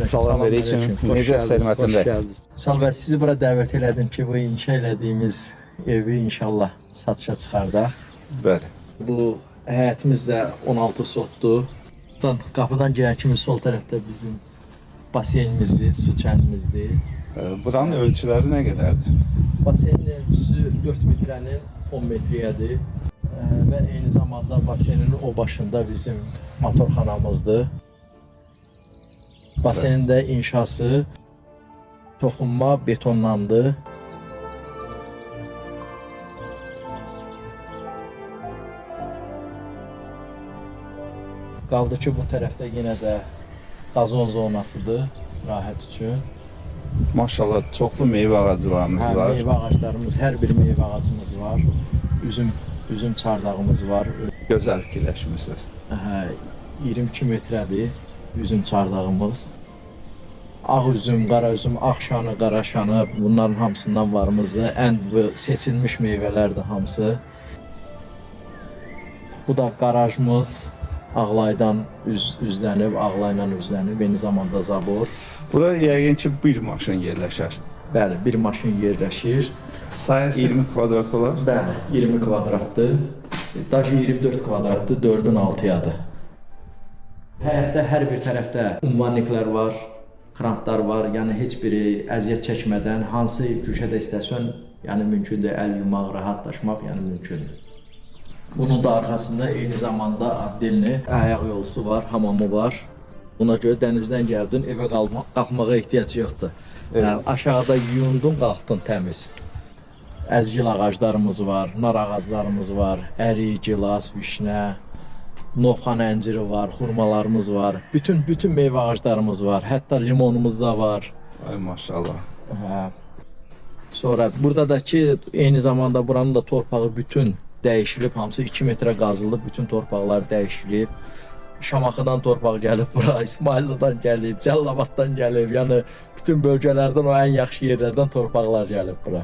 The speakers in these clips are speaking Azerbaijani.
Salam aleyküm. Necə səhmətində? Xoş gəldiniz. Vüsal bəy, sizi bura dəvət elədim ki, bu inşa elədiyimiz evi inşallah satışa çıxardaq. Bəli. Bu həyətimiz də 16 sotdur. Qapıdan girən kimi sol tərəfdə bizim baseynimizdir, su çənimizdir. Buranın ölçüləri nə qədərdir? Baseynin ölçüsü 4 metrənin 10 metriyədir. Və eyni zamanda baseynin o başında bizim motorxanamızdır. Baseynin də inşası toxunma betonlandı. Qaldı ki, bu tərəfdə yenə də qazon zonasıdır istirahət üçün. Maşallah, çoxlu meyvə ağaclarınız Hə, var. meyvə ağaclarımız, hər bir meyvə ağacımız var. Üzüm çardağımız var. Gözəl fikirləşmisiniz. Hə, 22 metrədir üzüm çardağımız. Ağ üzüm, qara üzüm, ağ şanı, qara şanı, bunların hamısından varımızı ən bu seçilmiş meyvələrdir hamısı. Bu da qarajımız ağlaydan üzlənib, ağlayla üzlənib, eyni zamanda zabor. Bura yəqin ki, bir maşın yerləşər. Bəli, bir maşın yerləşir. Sahəsi 20 kvadrat olar. Bəli, 20 kvadratdır. Daşı 24 kvadratdır, 4-ün 6-yadır. Həyətdə hər bir tərəfdə ummaniklər var, krantlar var. Yəni heç biri əziyyət çəkmədən hansı güşədə istəsən, yəni mümkündür əl yumaq, rahatlaşmaq, yəni mümkündür. Bunun da arxasında eyni zamanda addelni ayaq yolusu var, hamamı var. Buna görə dənizdən gəldin, evə qalxmağa ehtiyac yoxdur. Evet. Yəni, aşağıda yuyundun, qalxdın təmiz. Əzgil ağaclarımız var, nar ağaclarımız var, ərik, gilas, vişnə, novxan ənciri var, xurmalarımız var. Bütün meyvə ağaclarımız var. Hətta limonumuz da var. Ay maşallah. Hə. Sonra burada da ki, eyni zamanda buranın da torpağı bütün dəyişilib, hamısı 2 metrə qazılıb, bütün torpaqlar dəyişilib. Şamaxıdan torpaq gəlib bura, İsmayıllıdan gəlib, Cəllabaddan gəlib. Yəni bütün bölgələrdən o ən yaxşı yerlərdən torpaqlar gəlib bura.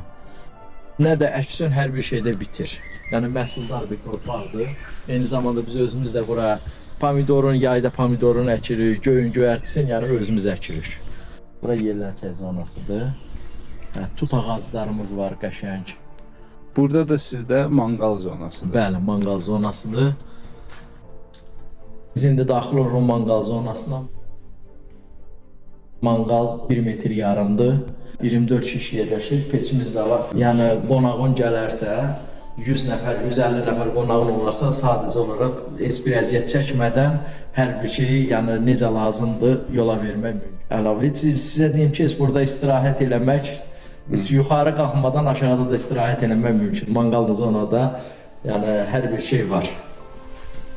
Nə də əksin hər bir şeydə bitir. Yəni məhsuldar bir torpaqdır. Eyni zamanda biz özümüz də bura pomidorun, yayda pomidorun əkirik, göyün göyərtisin, yəni özümüz əkirik. Bura yerlənçək zonasıdır. Hə, tut ağaclarımız var qəşəng. Burada da sizdə manqal zonasıdır. Bəli, manqal zonasıdır. Biz indi daxil oluruq manqal zonasına. Manqal 1 metr yarımdır. 24 şiş yerləşir, peçimiz də var. Yəni qonağın gələrsə, 100 nəfər, 150 nəfər qonağın olarsa, sadəcə olaraq heç bir əziyyət çəkmədən hər bir şeyi, yəni necə lazımdır yola vermək mümkün. Əlavə heç sizə deyim ki, heç burada istirahət eləmək, heç yuxarı qalxmadan aşağıda da istirahət eləmək mümkün. Manqallı zonada yəni hər bir şey var.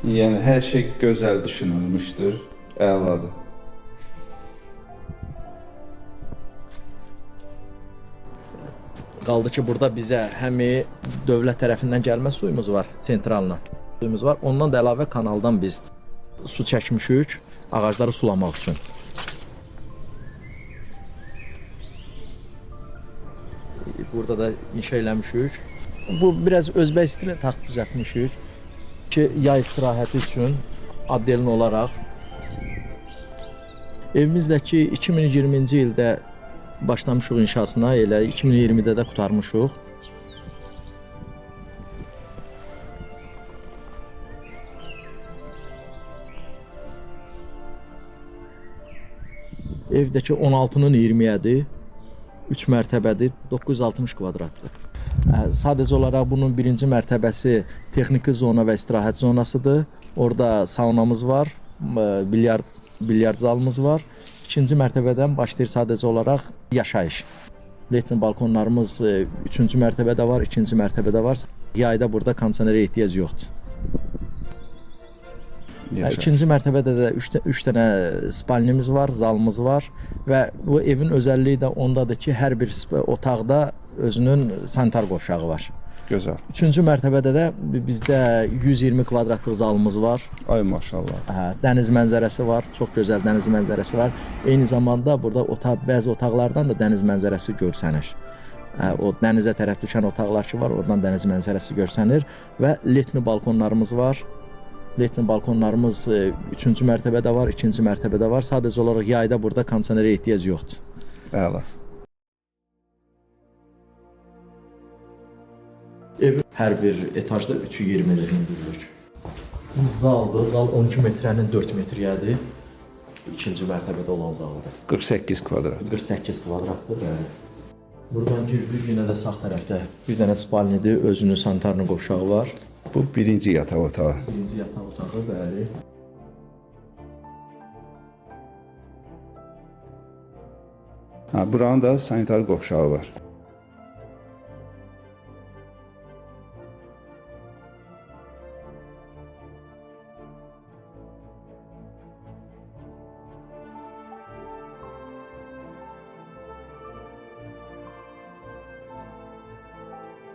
Yəni hər şey gözəl düşünülmüşdür. Əladır. Qaldı ki, burada bizə həmi dövlət tərəfindən gəlmə suyumuz var, sentralına suyumuz var. Ondan da əlavə kanaldan biz su çəkmişik ağacları sulamaq üçün. Burada da inşa eləmişik. Bu biraz özbək stili taxt düzəltmişik ki, yay istirahəti üçün addelin olaraq. Evimizdəki 2020-ci ildə başlamışıq inşasına, elə 2020-də də qurtarmışıq. Evdəki 16-nın 20-yədir, 3 mərtəbədir, 960 kvadratdır. Sadəcə olaraq bunun birinci mərtəbəsi texniki zona və istirahət zonasıdır. Orada saunamız var, bilyard zalımız var. İkinci mərtəbədən başlayır sadəcə olaraq yaşayış. Letni balkonlarımız üçüncü mərtəbədə var, ikinci mərtəbədə var. Yayda burada kondisionerə ehtiyac yoxdur. Yaşayış. İkinci mərtəbədə də 3 dənə spalnimiz var, zalımız var və bu evin özəlliyi də ondadır ki, hər bir otaqda özünün sanitar qovşağı var. Gözəl. Üçüncü mərtəbədə də bizdə 120 kvadratlıq zalımız var. Ay maşallah. Hə, dəniz mənzərəsi var, çox gözəl dəniz mənzərəsi var. Eyni zamanda burada bəzi otaqlardan da dəniz mənzərəsi görsənir. Hə, o dənizə tərəf düşən otaqlar ki var, oradan dəniz mənzərəsi görsənir və letni balkonlarımız var. Letni balkonlarımız 3-cü mərtəbədə var, 2-ci mərtəbədə var. Sadəcə olaraq yayda burada kondisionerə ehtiyac yoxdur. Əla. Ev hər bir etajda 3-ü 20-dir hündürlük. Bu zaldır. Zal 12 metrənin 4 metriyədir. İkinci mərtəbədə olan zaldır. 48 kvadrat. 48 kvadratdır, bəli. Buradan girdik, yenə də sağ tərəfdə bir dənə spalnidir, özünün sanitarlı qovşağı var. Bu birinci yataq otağı. Birinci yataq otağı, bəli. Ha, buranın da sanitar qovşağı var.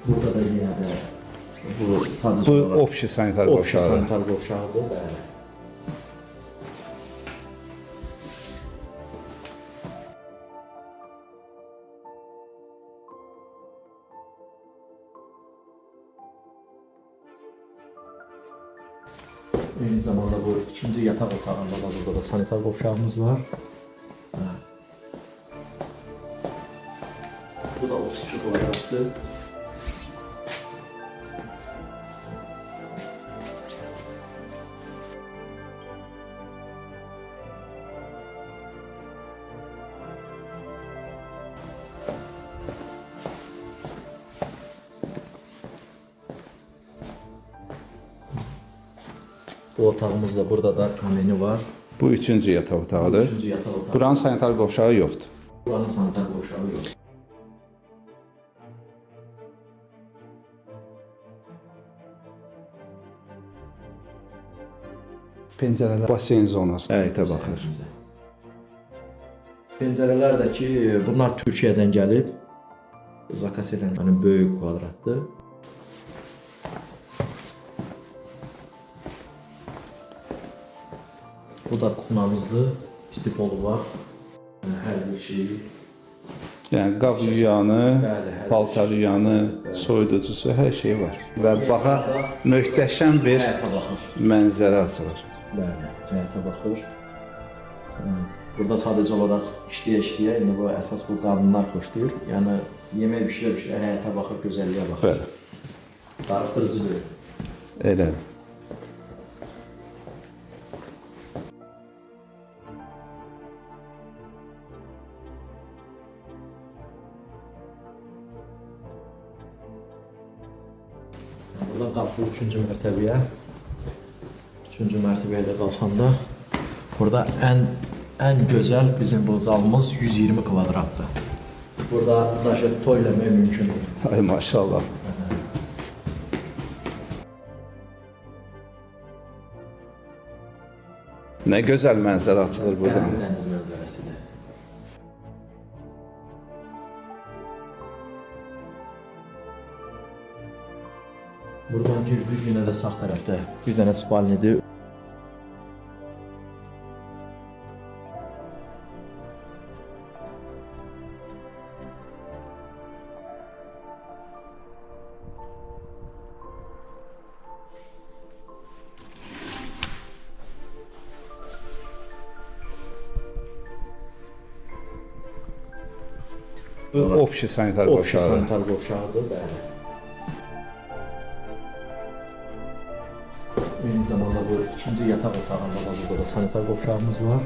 Burada da yenə də bu sadəcə Bu olaraq opşi sanitar opşi qovşağı. sanitar qovşağıdır, bəli. Eyni zamanda bu ikinci yataq otağında da burada da sanitar qovşağımız var. Hə. Bu da 32 kvadratdır. Bu otağımız da burada da kameni var. Bu üçüncü yataq otağıdır. Üçüncü yataq otağı. Buranın sanitar qovşağı yoxdur. Buranın sanitar qovşağı yox. Pəncərələr baseyn zonası. Həyətə baxır. Pəncərələr də ki, bunlar Türkiyədən gəlib. Zakaz edən, yəni böyük kvadratdır. Bu da kuxnamızdır. İstipolu var. Yəni, hər bir şeyi. Yəni qab yuyanı, Bəli, hər bir paltar yuyanı, soyuducusu, hər şey var. Və bağa möhtəşəm bir Həyətə baxır. mənzərə açılır. Bəli, həyətə baxır. Burada sadəcə olaraq işləyə-işləyə, indi bu əsas bu qadınlar xoşlayır. Yəni yemək bişirə-bişirə həyətə baxır, gözəlliyə baxır. Bəli, Darıxdırıcı deyil. elədir. Buradan qalxır 3-cü mərtəbəyə. 3-cü mərtəbəyə də qalxanda burada ən gözəl bizim bu zalımız 120 kvadratdır. Burada daşı toy eləmək mümkündür. Ay maşallah. Nə gözəl mənzərə açılır burada. Dəniz mənzərəsidir. Buradan girdik, yenə də sağ tərəfdə bir dənə spalnidir. Bu opşi sanitar Opşi qovşağı. sanitar qovşağıdır, bəli. Eyni zamanda bu ikinci yataq otağında da burada da sanitar qovşağımız var.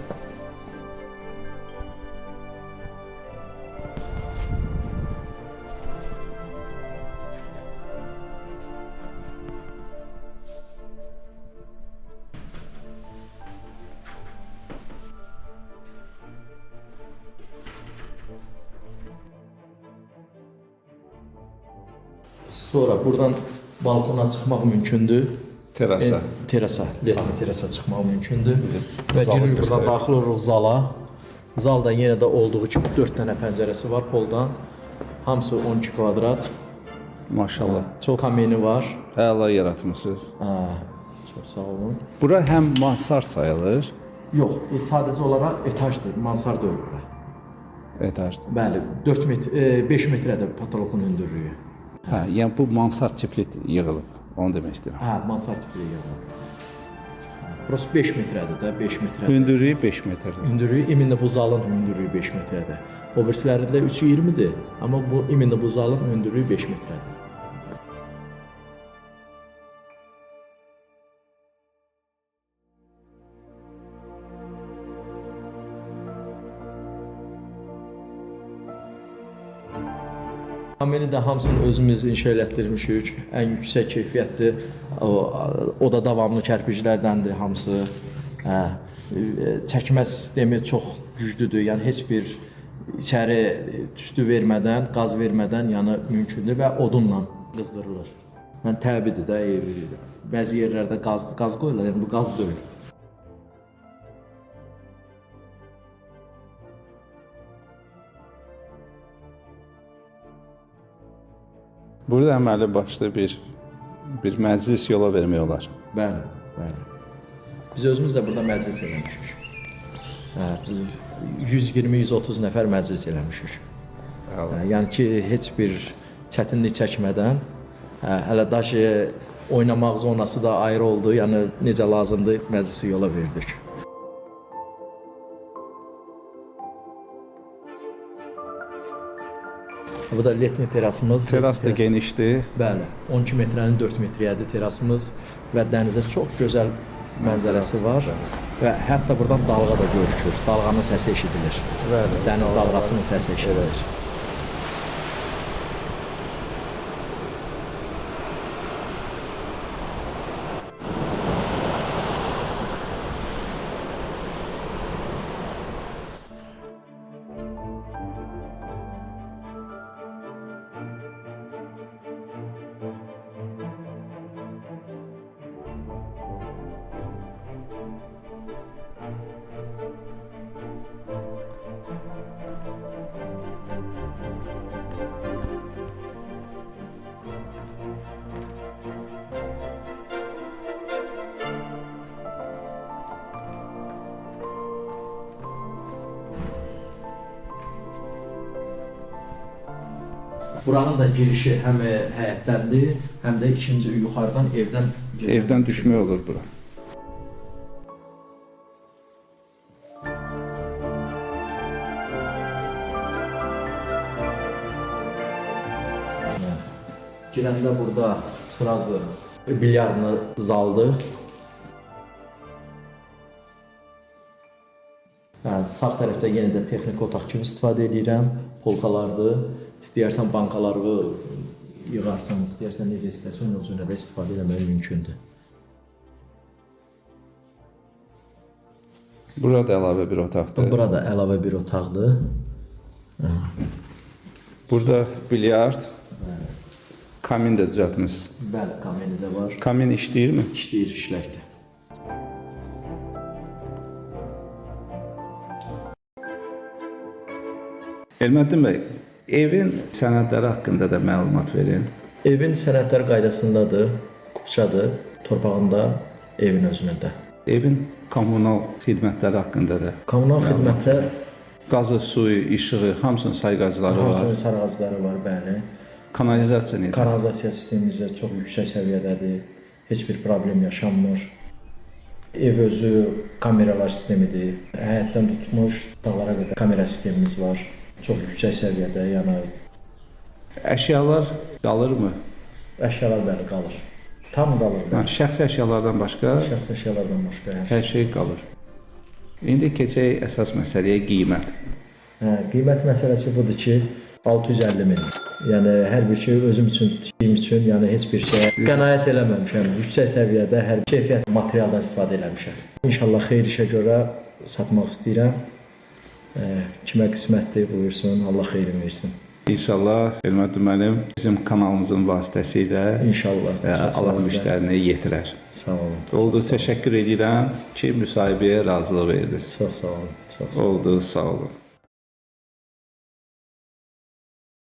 Sonra buradan balkona çıxmaq mümkündür. Terasa. Terasa, letni terasa çıxmaq mümkündür. Və Zalı giririk buradan göstərək. daxil oluruq zala. Zalda yenə də olduğu kimi 4 dənə pəncərəsi var poldan. Hamısı 12 kvadrat. Maşallah. Çox kameni var. Əla yaratmısınız. Ha, çox sağ olun. Bura həm mansard sayılır, Yox, bu sadəcə olaraq etajdır, mansard deyil bura. etajdır. Bəli, 4 metr, 5 metrədir patoloqun hündürlüyü. Hə, yəni bu mansard tipli yığılıb. Onu demək istəyirəm. Hə, mansard tipli yığılıb. Burası 5 metrədir də, 5 metrədir. Hündürlüyü 5 metrdir. Hündürlüyü imini bu zalın hündürlüyü 5 metrədir. O birisilərində 3.20-dir, amma bu imini bu zalın hündürlüyü 5 metrədir. Kamini də hamısını özümüz inşa elətdirmişik. Ən yüksək keyfiyyətli o da davamlı kərpiclərdəndir hamısı. Hə, çəkmə sistemi çox güclüdür. Yəni heç bir içəri tüstü vermədən, qaz vermədən, yəni mümkündür və odunla qızdırılır. Yəni təbiidir də ev. Bəzi yerlərdə qaz qoyurlar, yəni bu qaz deyil. Burada əməli başlı bir məclis yola vermək olar. Bəli, bəli. Biz özümüz də burada məclis eləmişik. Hə, 120-130 nəfər məclis eləmişik. Hə, yəni ki, heç bir çətinlik çəkmədən, hə, hələ daşı oynamaq zonası da ayrı oldu. Yəni necə lazımdır məclisi yola verdik. Bu da letni terasımız. Teras da genişdir. Bəli, 12 metrənin 4 metrəyədir terasımız və dənizə çox gözəl mənzərəsi var və hətta buradan dalğa da görükür. Dalğanın səsi eşidilir. Bəli. Dəniz dalğasının səsi eşidilir. Buranın da girişi həm həyətdəndir, həm də ikinci yuxarıdan evdən girmək. Evdən düşmək olur bura. Girəndə burada sırazı bilyardlı zaldır. Hə, sağ tərəfdə yenə də texniki otaq kimi istifadə edirəm. Polkalardır. İstəyərsən bankaları yığarsan, istəyərsən necə istərsən o cürə də istifadə eləmək mümkündür. Burada əlavə bir otaqdır. Burada əlavə bir otaqdır. Burada bilyard, kamin də düzəltmisiniz. Bəli, kamini də var. Kamin işləyirmi? İşləyir, işləkdir. Elməddin bəy, evin sənədləri haqqında da məlumat verin. Evin sənədləri qaydasındadır, kupçadır, torpağında, evin özünündə. Evin kommunal xidmətləri haqqında da. Kommunal xidmətlər, qazı, suyu, işığı, hamısının sayğacları var. Hamısının sayğacları var, bəli. Kanalizasiya necə? Kanalizasiya sistemimiz də çox yüksək səviyyədədir. Heç bir problem yaşanmır. Ev özü kameralar sistemidir. Həyətdən tutmuş dağlara qədər kamera sistemimiz var. Çox yüksək səviyyədə, yəni əşyalar qalırmı? Əşyalar bəli qalır. Tam qalır. Yəni, şəxsi əşyalardan başqa? Şəxsi əşyalardan başqa hər şey qalır. İndi keçək əsas məsələyə, qiymət. Hə, qiymət məsələsi budur ki, 650 min. Yəni hər bir şey özüm üçün, tikiyim üçün, yəni heç bir şeyə qənaət eləməmişəm. Yüksək səviyyədə hər keyfiyyət materialdan istifadə eləmişəm. İnşallah xeyir işə görə satmaq istəyirəm. Kimə qismətdir buyursun, Allah xeyrini versin. İnşallah Elməddin müəllim bizim kanalımızın vasitəsilə İnşallah Allah müştərini yetirər. Sağ olun. Oldu, təşəkkür edirəm ki, müsahibəyə razılıq verdiniz. Çox sağ olun. Çox sağ olun. Oldu, sağ olun.